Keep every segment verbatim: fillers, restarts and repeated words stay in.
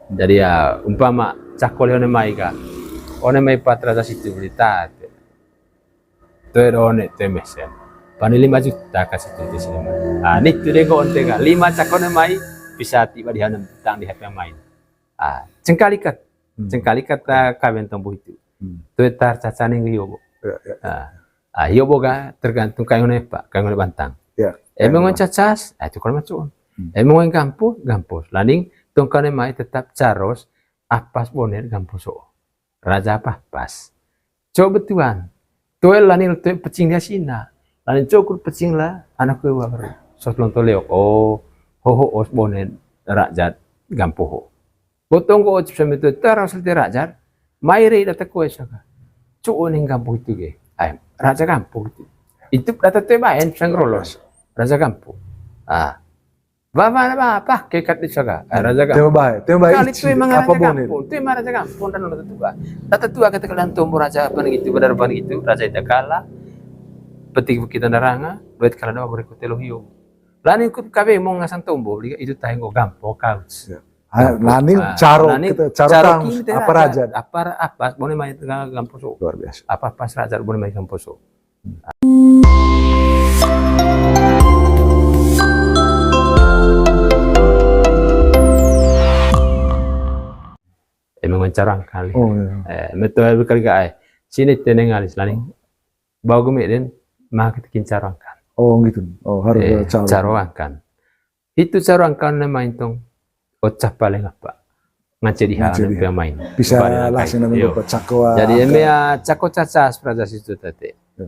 Jadi ya, umpama cako le one mai ka. One mai pat raja situ beli tate. Toe do one toe mesen. Pani lima juta ka situ te sini mai. Ah, nitu de nggo one te ka. Lima cako one mai bisa tiba di hanu tang di H P main. Ah, cengkali kat. Hmm. Cengkali kat, ah, kawen tombo hitu. Hmm. Toe tar caca ning hio bo. Ya, ya. Ah. Ah, hio bo ga tergantung kain one pa, kain one bantang. Ya. Eme ngon cacas, ah, itu kalau macam. Hmm. Eme ngon gampo, gampo. Laning tongkane mai tetap caros apas boner gampo so. Raja apa pas. Cok betuan. Toe laning toe pecing dia sina. Laning cok pecing la anak kedua baru. Sot lonto leok. Oh, ho ho os boner raja gampo ho. Botong ko ocip sambil tu, tara asal te raja. Mai re data kue saka. Cuk ning kampung itu ge. Ai, raja kampung itu. Itu data tu baen sang rolos. Raja kampung. Ah. Baba na ba pakai kat di saka. Ah, raja kampung. Tema bae, tema bae. Kali itu emang apa raja kampung. Itu emang raja kampung dan orang tua. Data tua kata kalian tombo raja apa gitu, benar apa gitu, raja itu kalah. Petik kita daranga, duit kalah doang berikut telo hiu. Laning ikut kabe mau ngasan tombo, itu tahe nggo gampo kau. Ya. Ah, laning caro kita, caro kang apa raja. Apa, apa, boleh main tengah gampo so. Luar biasa. Apa pas raja boleh main gampo so. Emang mencarang kali. Oh, iya. Eh, metu aja kali ka ai. Sini teneng alis laning. Bau gumi den, mah kita kin carangkan. Oh, gitu. Oh, harus eh, carangkan. Itu carangkan na main tong. Ocap paling apa? Ngance di hal pemain. Bisa lah sih namanya cako. Jadi eme ya cako cacas raja situ tete. Ya.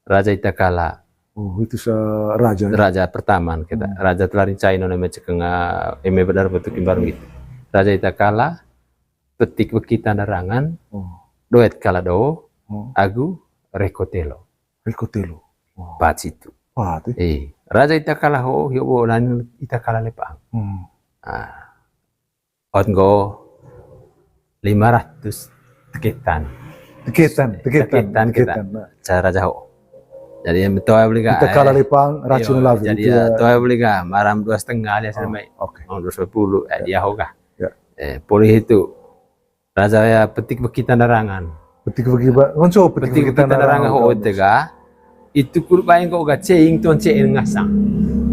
Raja ita kalah. Oh, itu se raja. Raja pertama kita. Hmm. Raja telarin caino nama cekeng eme benar bentuk imbarung gitu. Raja ita kalah, petik beki tanda rangan, oh, doet kalah do, oh, agu reko telo. Reko telo. Oh. Pat situ. Pat, eh. Eh, raja ita kalah ho, hio bo lan ita kalah lepang. Hmm. Ah. Ot nggo lima ratus teketan. Teketan, teketan, teketan kita. Nah. Cara jaho. Jadi yang betul beli ga. Kita kalah lepang, racun lah. Jadi ya, betul beli ga, maram dua setengah dia sampai. Oke. Mau dua sepuluh, eh, dia ho ga. Ya. Eh, polisi itu. Raja ya petik beki tanda rangan. Petik beki ba, konco petik beki tanda rangan ho tega. Itu kurbain ko ga ceing ton ceing ngasang.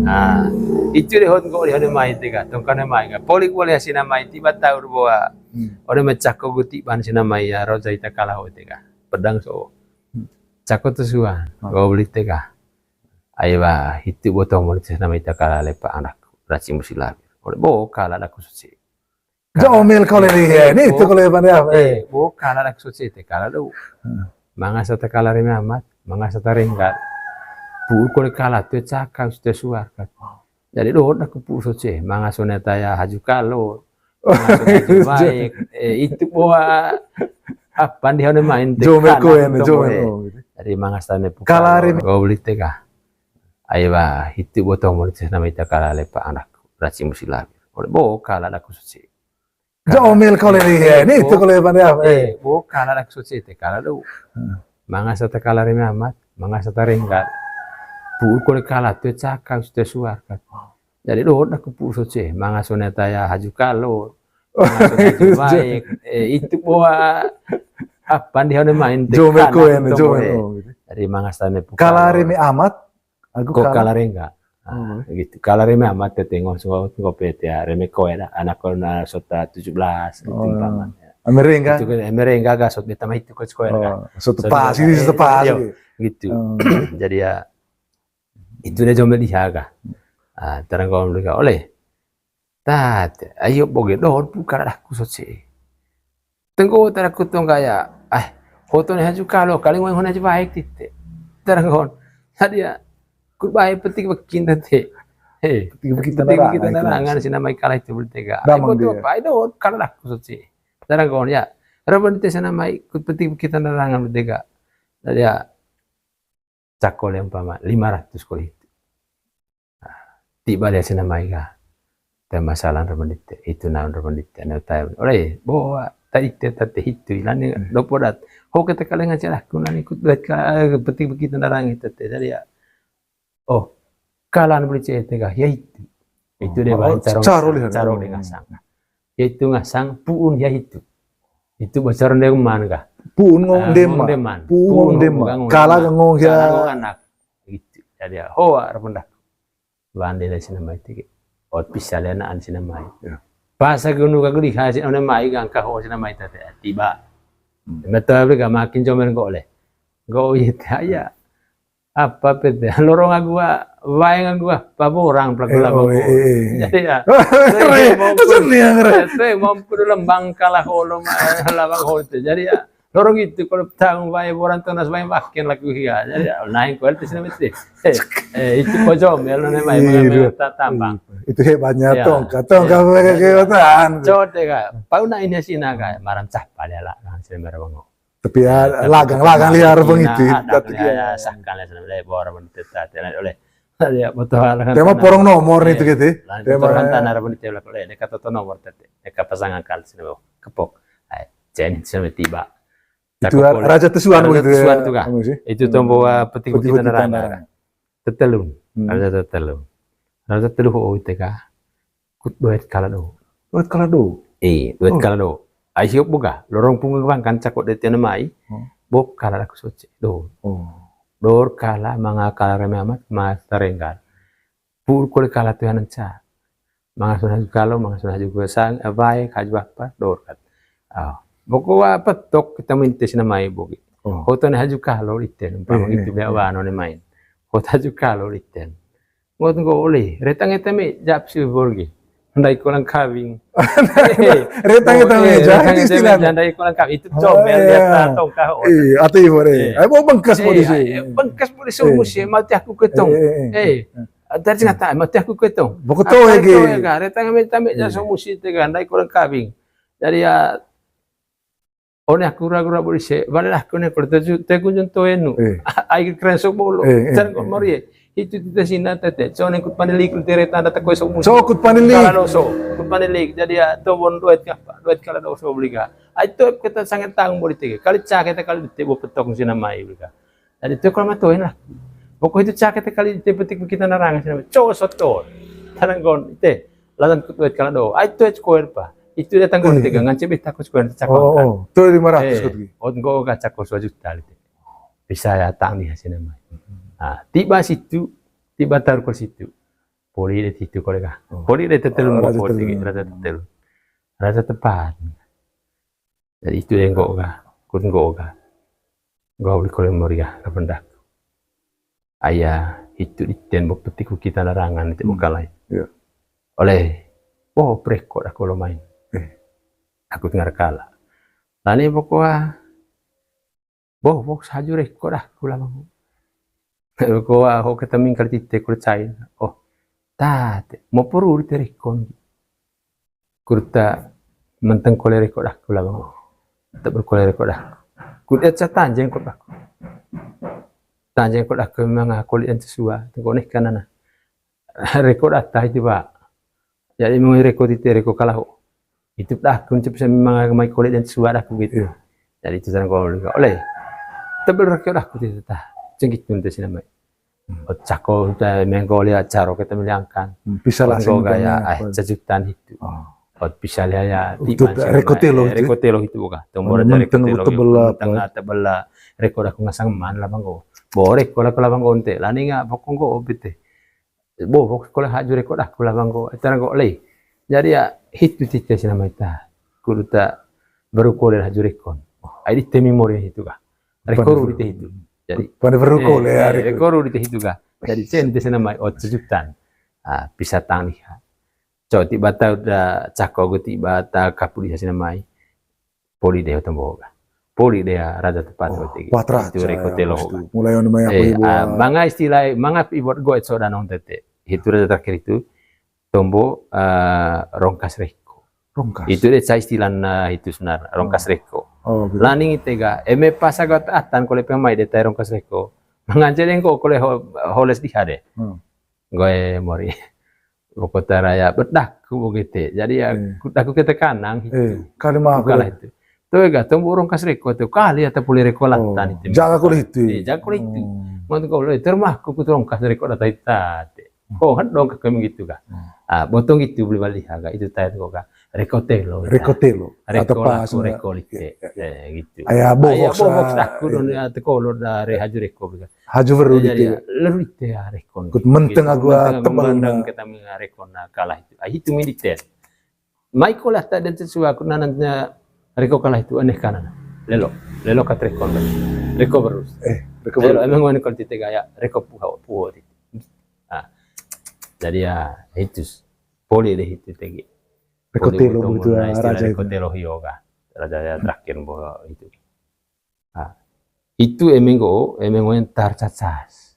Ah, itu de hot ko de hone mai tega, tongkane mai ga. Polik boleh sina mai tiba taur boa. Hmm. Ode mecak ko guti ban sina mai ya roja ita kalah ho tega. Pedang so. Hmm. Cako tu suan, go beli tega. Ayo ba, hitu botong mo sina mai ita kalah lepa anak. Raci musilabir. Ode bo kalah aku suci. Jomel kau lele ya, ini itu kalau mana ya? Eh, bo kalah dak suci te kalah do. Hmm. Mangasa ta kalah reme amat, mangasa ta rengga. Bu kole kalah tu caka sudah suar kan. Jadi do dak pu suci, mangasa ne taya haju kalo. Mangasa haju baik. Eh, itu boa apa di hone main te. Jomel kau ini, jomel kau. Jadi mangasa ne pu kalah reme. Go beli tega. Ayo ba, hitu botong mo nama ita kalah lepa anak. Raci musilabir. Ode bo kalah dak suci. Jomel kau lele ya, ini itu kalau mana ya? Eh, bo kalah dak suci te kalah do. Hmm. Mangasa ta kalah reme amat, mangasa ta rengga. Bu kole kalah tu caka sudah suar kan. Jadi do dak pu suci, mangasa ne taya haju kalo. Mangasa haju baik. Eh, itu boa apa di hone main te. Jomel kau ini, jomel kau. Jadi mangasa ne pu kalah reme amat. Aku ko kalah rengga. Ah, gitu. Kalah reme amat tete ngos ngos ko pete ya, reme koe dah. Anak ko na sota tujuh belas gitu umpama. Eme rengga. Itu kan eme rengga ga sot beta mah itu ko koe dah. Sot pas ini sot pas gitu. Jadi ya itu dia jomel di haga. Ah, terang ko mereka oleh. Tat, ayo boge dohor pu kalah dak ku soce. Tenggo tara ku tong gaya. Ah, hoto ne haju kalo, kali ngoi hon haju baik tite. Tara ngon. Tadi ya, ku baik petik bekin tete. Hei, petik bekin tanarangan sina mai kalah itu beli tega. Damang dia. Ai dohor kalah dak ku soce. Tara ngon ya. Raban tete sina mai ku petik bekin tanarangan beli tega. Tadi ya, cako le umpama lima ratus kali itu. Nah, tiba dia sina mai ga. Te masalah ro mendite, itu naon ro mendite, na tai. Ore, boa, ta ite tate hitu, ilani dopo dat. Ho kata kale ngajar aku nani ikut buat ka, eh, petik begitu narang itu te. Jadi ya, oh, kalan beli cete ga, ya itu. Itu dia bahan caro, caro lihat. Caro dengan sang. Hitu ngasang pu'un hia hitu. Hitu bocor ndeman kah. Pu'un ngong ndeman. Pu'un ngong ndeman. Kala ngong hia. Kala ngong anak. Hitu. Jadi ya, hoa ra pendak. Bande dari sina mai tiki. Ot pisa le naan sina mai. Pas aku nu kagu diha sina mai gangka ho sina mai tate tiba. Meta beli ga makin comel kok le. Go ite aya. Apa pete? Lorong agu ah, waeng agu ah, paborang plak labang ho. Jadi ya. Itu mampu dalam bangka lah ho lo labang ho itu. Jadi ya. Lorong itu kalau tang wae borang tunas wae makin laku hia. Jadi ya, naik kualitas namanya sih. Eh, itu kocom ya lo namanya tambah. Itu hebatnya tongkat, tongkat mereka kekuatan. Coba deh kak, pau nak ini sih naga, maram cah pada lah, kan sih merah bango. Tapi ya lagang-lagang liar begitu. Tapi ya sahkan lah sana boleh bor begitu tadi oleh. Ya betul lah kan. Tema porong nomor nih tuh gitu. Tema tanah begitu lah oleh. Dekat nomor tadi. Dekat pasangan kali sini kepok. Cen sini tiba. Itu raja tesuan begitu ya. Itu tombo petik-petik tanah. Tetelun. Raja tetelun. Raja tetelun ho teka. Kut doet kala do. Doet kala do. Eh, doet kala do. Ai siop boga. Lorong punggung bangkan cakot de tiana mai. Bok kala aku soce. Do. Dor kala manga kala rame amat mas tarenggal. Pur kole kala Tuhan enca. Manga sun haju kalo, manga sun haju sang, abai haju apa, dor kat. Ah, boko wa petok kita minta sina mai bogi. Hoto ne haju kalo iten, umpama gitu bea wano ne main. Hoto haju kalo iten. Ngot nggo oleh, retang eta me jap si borgi. Ndai kolang kawing. Retang eta me jap, itu istilah. Ndai kolang kawing, itu comel dia tatong kah. Iya, atau ibu re. Ayo bawa bengkas mau di sini. Bengkas mau di sini, mati aku ketong. Eh, Tadi ngata mati aku ketong. Boko toe ge. Retang me tame ja so musi te gandai kolang kawing. Jadi ya one aku ragu-ragu di se, balik lah kone kalau te kunjung toe nu. Ai keren so bolo. Jar kok mori. Itu tita sina tete. So ne kut panelik tere tanda te kue so musi. So kut panelik. Kala doso, kut panelik. Jadi ya to bon duet kapa, duet kala doso beli ka. Ai to kita sangat tang boli te. Kali ca kita kali te bo petok sina mai beli ka. Jadi tu kalau matoin lah. Pokok itu cak kita kali itu penting kita narang sini. Cowok soto. Tanang kon ite. Lalan kut duit kala do. Ai tu aja koer pa. Itu datang kon tiga ngan cebit takut koer cakot. Oh, oh. Tu lima ratus kut. Ot go ga cakot dua juta lite. Bisa ya tang di hasil nama. Ah, tiba situ, tiba taruh ke situ. Poli de situ kolega. Poli de tetelu mau poli raja tetelu. Raja tepat. Jadi itu de nggo ga, kut nggo ga. Nggo beli kole mori ga, rapendak. Aya, itu di ten bo peti ku kita larangan itu bo kalai. Oleh, oh, preko dah kolo main. Aku dengar kala. Lani pokoknya, bo, bo, saju reko dah kula mau. Ko ho kata mingkal tite kul cain. Oh, tate, mau peru di terekon. Kurta menteng kole reko dah kula bang. Tak berkole reko dah. Kudet sa tanjeng kok dah. Tanjeng kok dah ke manga kole yang sesua. Tengkone kanana. Reko dah tah itu, Pak. Jadi mau reko tite reko kalaho. Itu dah kun cep memang mai kole dan sesua dah ku gitu. Jadi itu sana kau oleh. Tebel reko dah ku tite tah. Cengkit pun tu sini mai. Cako ta mengko lia caro kita meliangkan. Bisa lah sing gaya ah cajutan itu. Ot bisa lia ya tiban rekotelo itu. Rekotelo itu buka. Tombol aja rekotelo. Tengah tebela rekor aku ngasang man lah bangko. Borek kola kola bangko onte. Lani nga pokok ko obite. Bo pokok kola haju rekor aku lah bangko. Etara ko lei. Jadi ya hitu tite sina maita. Kudu ta baru kola haju rekon. Ai di temi mori itu kah. Rekoru di teh itu. Jadi pane perlu kole ya. Rekoru di teh itu kah. Jadi sen di sana mai ot sejutan. Ah, bisa tang liha. Cok tiba tau da cako gue tiba ta kapu di sana mai. Poli deh tombo kah. Poli deh raja tepat waktu itu. Itu rekotelo. Mulai on mai aku ibu. Manga istilah manga ibot gue so danong tete. Itu raja terakhir itu. Tombo rongkas reko. Rongkas. Itu de sa istilah na itu senar rongkas reko. Laning ite ga eme pas aga atan kole pemai de tai rongkas reko. Mangance dengko kole holes diha de. Goe mori. Bokota raya bedak ku bogete. Jadi ya kudaku kete kanang itu. Kali mah kalah itu. Tuh ga tombo rongkas reko tuh kali ata poli reko latan itu. Jaga kole itu. Jaga kole itu. Mau tuh kole termah ku rongkas reko data itu. Ko han dong ka kami gitu kah. Ah, botong gitu beli bali ha kah itu tayat ko kah. Reko telo, reko telo. Reko laku reko lite. Eh, gitu. Aya box aku don ya, teko lo da re haju reko. Haju weru lite. Leru lite ya reko. Kut menteng aku tebal na. Kita menga reko na kalah itu. Ah, itu militer. Mai kola ta dan sesuai aku nananya reko kalah itu aneh kanan. Lelo, lelo kat reko. Reko berus. Eh, reko berus. Emang wani kalau tite gaya reko puho puho. Ah, jadi ya itu. Poli deh itu tegi. Reko telo itu raja, reko telo hio ga. Raja ya terakhir bo itu. Ah, itu emeng go, emeng go yang tar cacas.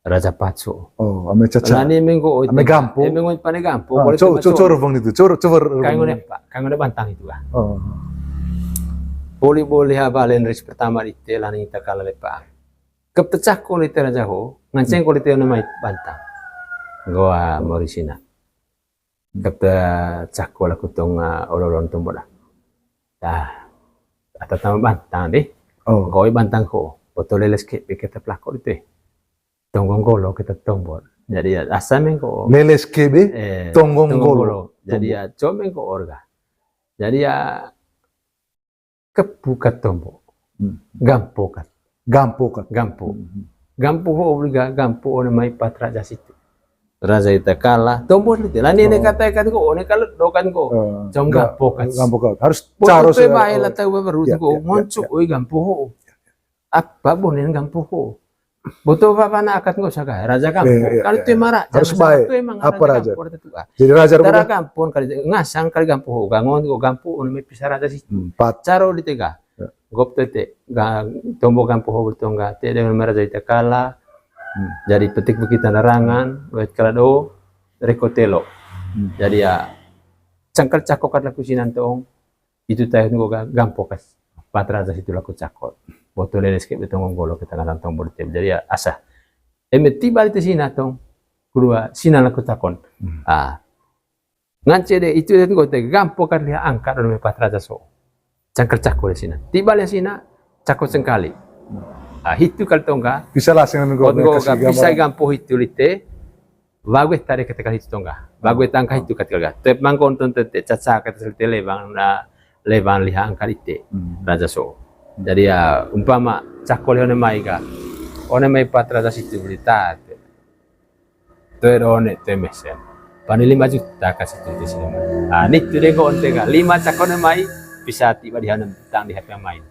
Raja Patso. Oh, ame caca. Lani emeng go, ame gampo. Emeng go pane gampo. Ah, coro bang itu, coro, coro. Kayak ngone apa? Kayak ngone bantang itu ga. Oh. Poli boleh abalen ris pertama di te lani kita kalah lepa. Kep tecako lite raja ho, nganceng ko lite ona mai bantang. Goa morisina. Kep tecako laku tong, ah, ololon tombo da. Dah. Ata tama bantang deh. Oh. Goi bantang ko. Boto leles kebe kita pelako dite. Tonggong golo kita tombol. Jadi ya asa meng ko. Leles kebe, eh, tonggong golo. Jadi ya comeng ko orga. Jadi ya kepu kat tombo. Hmm. Gampo kat. Gampo kat. Gampo. Hmm. Gampo ho obliga, gampo one mai pat raja situ. Raja ita kalah, tombo lite. Lani ne kata kan ko, one kalah do kan ko. Eh, com gampo kat. Gampo kat. Harus caros. Boto bae la tau baru ko, ngonco oi gampo ho. Apa bonen gampo ho. Boto bapa na akat nggo saka, raja gampo. Kalau tu emang raja, harus baik. Apa raja? Jadi raja tara gampo kali ngasang kali gampo ho, gangon nggo gampo, ono me pisa raja si. Hmm, pat. Caro di tega. Ya. Gop tete, ga-, tombo gampo ho bertongga, te dengan meraja ita kala. Hmm. Jadi petik bukit tanarangan, wet kala do, reko telo. Hmm. Jadi ya, cangkal cako kat laku sinan tong. Itu tahu nggo ga-, gampo kas. Pat raja situ laku cakot. Boto leles ke betong nggolo kita ngasang tong bodo tebe. Jadi ya, asa. Eme tiba itu sina tong. Kedua, sina laku cakon. Hmm. Ah. Ngance de, itu nggo te gampo kan dia angkat dulu me pat raja so. Cangkal cako de sina. Tiba le sina, cako cengkali. Ah, itu kali tongga. Bisa lah sina nggo, bisa gampo itu lite. Bague tare ketika itu tongga. Bague tangka itu ketika. Tep mangkon tonton te caca kata selite lebang na lebang liha angkat ite. Hmm. Raja so. Jadi ya umpama cako le one mai ga. One mai pat raja situ berita. Toe do one toe mesen. Pani lima juta kasih tu te sini. Ah, ni tu de nggo onte ga. Lima cako one mai bisa tiba di hana tang di H P main.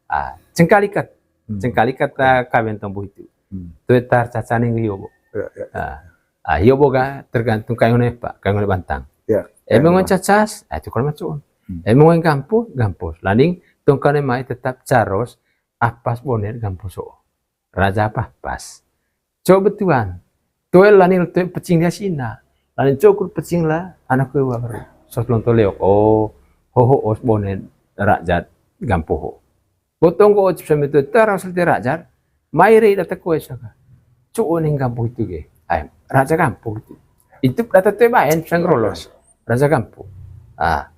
Ah, cengkalikat. Hmm. Cengkalikat, ah, kawen tombo itu. Hmm. Toe tar caca ning hio bo. Ya, ya, ya. Ah, ah, hio bo ga tergantung kayak ngone pa, kayak ngone bantang. Ya, ya. Eme ngon cacas, ah, itu kalau macam. Hmm. Eme ngon gampo, gampo. Laning tongkane mai tetap caros apas boner gampo so. Raja apa pas. Coba tuan. Toe laning toe pecing dia sina. Laning cokur pecing la anak kue baru. Sot lonto leok. Oh, ho ho os boner raja gampo ho. Botong ko ocip sambil tu terang selite raja. Mai rei data kue saka. Cuk oning kampung itu ge. Ai, raja kampung itu. Itu data tue baen sang rolos. Raja kampung. Ah.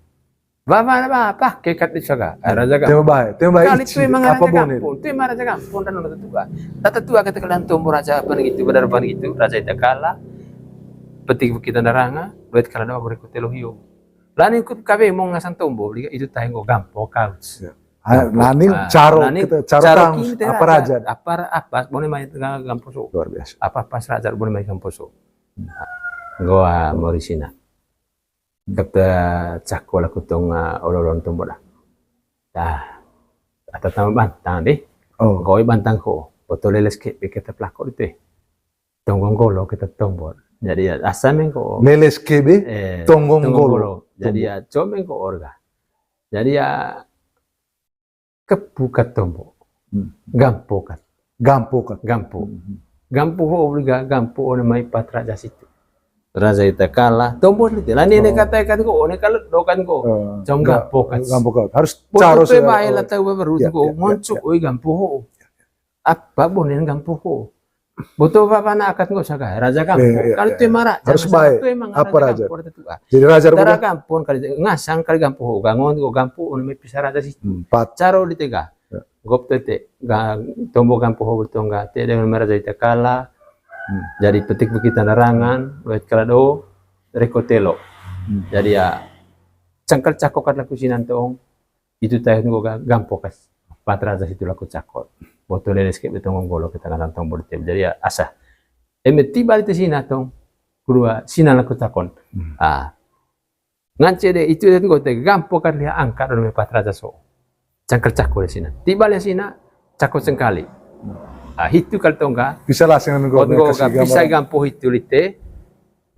Baba na ba pake kat di saka. Ah, raja kampung. Tema bae, tema bae. Kali itu emang raja kampung. Itu emang raja kampung dan orang tua. Data tua kata kalian tombo raja apa gitu, benar apa gitu, raja itu kalah. Petik kita daranga, duit kalah doang berikut telo hio. Lani ikut kabe mau ngasan tombo, liga itu tahe nggo gampo kau. Ya. Ah, lani caro kita, caro tang, apa raja? Apa, apa, boleh main gampo so. Luar biasa. Apa pas raja boleh main gampo so. Nggo, ah, morisina. Kata cako laku tong, ah, ololon tombo da. Dah. Ata tama bantang deh. Oh. Nggo bantang ko. Boto leles ke, kita pelako itu. Tonggong golo kita tombol. Jadi ya, asa meng ko. Leles kebe, eh, tonggong golo. Jadi ya, comeng ko orga. Jadi ya, kepu kat tombo. Hmm. Gampo kat. Gampo kat. Gampo. Hmm. Gampo ho obliga, gampo one mai pat raja situ. Raja ita kalah, tombo lite. Lani ne kata kan ko, one kalah do kan ko. Eh, com gampo kat. Gampo kat. Harus caros. Boto bae la tau baru ko, ngonco oi gampo ho. Apa bonen gampo ho. Boto bapa na akat nggo saka, raja gampo. Kalau tu emang raja, harus bae. Apa raja? Jadi raja tara gampo kali ngasang kali gampo ho. Gangon nggo gampo, ono me pisa raja si. Hmm, pat. Caro di tega. Ya. Gop tete, ga-, tombo gampo ho bertongga, te dengan meraja ita kalah. Hmm. Jadi petik bukit tanarangan, wet kala do, reko telo. Hmm. Jadi ya, Cangkal cako kat laku sinan tong, itu tae nggo ga-, gampo kat pat raja situ laku cako. Boto leles ke betong nggolo kita ngatang tong bodi tem. Jadi ya, asa. Eme tiba lite sina tong, kedua sina laku cakon. Hmm. Ah. Ngance de itu de nggo te gampo kat liha angkat do me pat raja so. Cangkal cako de sina. Tiba liha sina, cako cengkali. Ah, hitu kali tongga. Bisa lah sina nggo, nggo ga, bisa gampo hitu lite.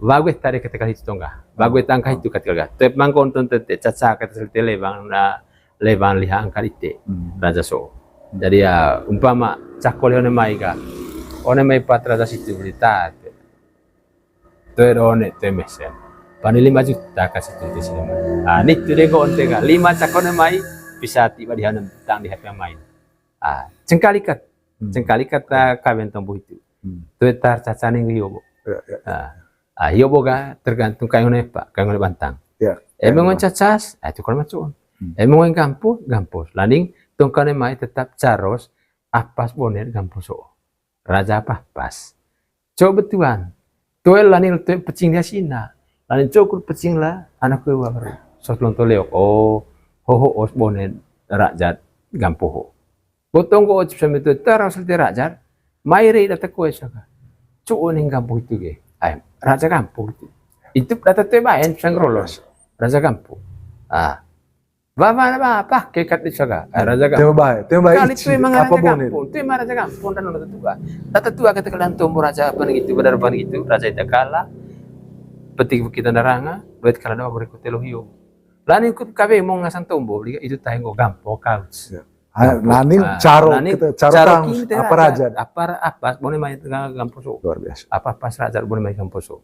Wague tadi ketika hitu tongga. Wague tangka hitu ketika ga. Tep mangkon ton tete caca kata lite lewang na lewang liha angkat ite. Hmm. Raja so. Jadi ya umpama cako liha one mai ga. One mai pat raja situ berita. Toe do one toe mesen. Pani lima juta kasi tu di sini. Ah, nitu de nggo onte ga. Lima cako one mai bisa tiba di hana tang di H P main. Ah, cengkali kat. Hmm. Cengkali kat, ah, kawen tombo itu. Hmm. Toe tar caca ning hio bo. Ya, ya. Ah. Ah, hio bo ga tergantung kain one pa, kain one bantang. Ya. Emang on cacas, ah, itu kalau macam. Hmm. Emang on gampo, gampo. Laning tong kain one mai tetap caros apas boner gampo so. Raja apa pas. Cok betuan. Toe lanin toe pecing dia sina. Lanin cok pecing lah anak kue baru. Sot lonto leok. Oh, ho ho os bonen raja gampo ho. Botong go cip sambil toe terus lite raja. Mai re data kue saka. Cok ning gampo itu ge. Ai, raja gampo gitu. Itu data toe baen sang rolos. Raja gampo. Ah. Wawa na ba pake kat di saga. Ah, raja gampo. Tema bae, tema bae. Kali itu emang apa raja bonen? Gampo, itu emang raja gampo dan orang tua. Tata tua kata kalian tombo raja apa gitu, benar apa gitu, raja itu kalah. Petik kita naranga, duit kalah doang berikut telo hio. Lanin ikut kabe mau ngasan tombo, beli itu tahe nggo gampo kau. Ya. Ah, lanin caro kita, caro tang, apa raja? Apa, apa, bonen mai tengah gampo so. Luar biasa. Apa pas raja bonen mai gampo so.